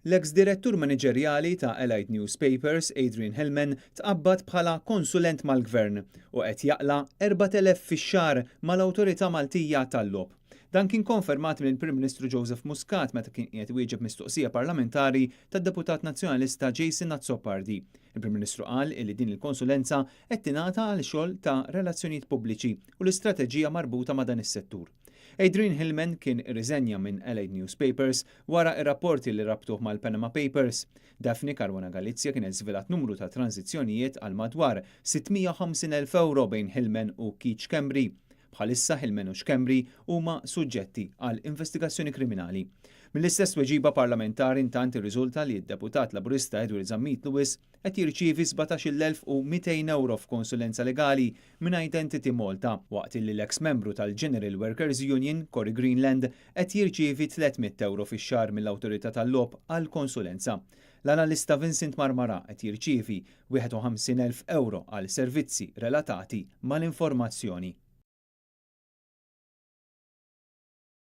L-eks direttur maniġerjali ta' Allied Newspapers, Adrian Hillman, tqabbad bħala konsulent mal-Gvern u qed jaqla' 4,000 fix-xahar mal-Awtorità Maltija tal-Logħob. Dan kien konfermat mill-Prim Ministru Joseph Muscat meta kien qiegħed iwieġeb mistoqsija parlamentari tad-Deputat Nazzjonalista Jason Azzopardi. Il-Prim Ministru qal li din il-konsulenza qed tingħata għal xogħol ta' relazzjonijiet pubbliċi u l-istrateġija marbuta ma' dan is-settur. Adrian Hillman kien irriżenja minn Allied Newspapers wara r-rapporti li rabtuh mal-Panama Papers. Daphne Caruana Galizia kienet żvelat numru ta' tranżizzjonijiet għal madwar 650,000 ewro bejn Hillman u Keith Schembri. Bħalissa Hillman u Schembri huma suġġetti għal investigazzjoni kriminali. Mill-istess tweġiba parlamentari intant irriżulta li d-deputat Laburista Edward Zammit Lewis qed jirċievi 17,200 ewro f'konsulenza legali minn Identity Malta, waqt illi l-eks membru tal-General Workers Union, Cory Greenland, qed jirċievi 300 ewro fix-xahar mill-Awtorità tal-Logħob għall-konsulenza. L-analista Vincent Marmara qed jirċievi 51,000 ewro għal servizzi relatati mal-informazzjoni.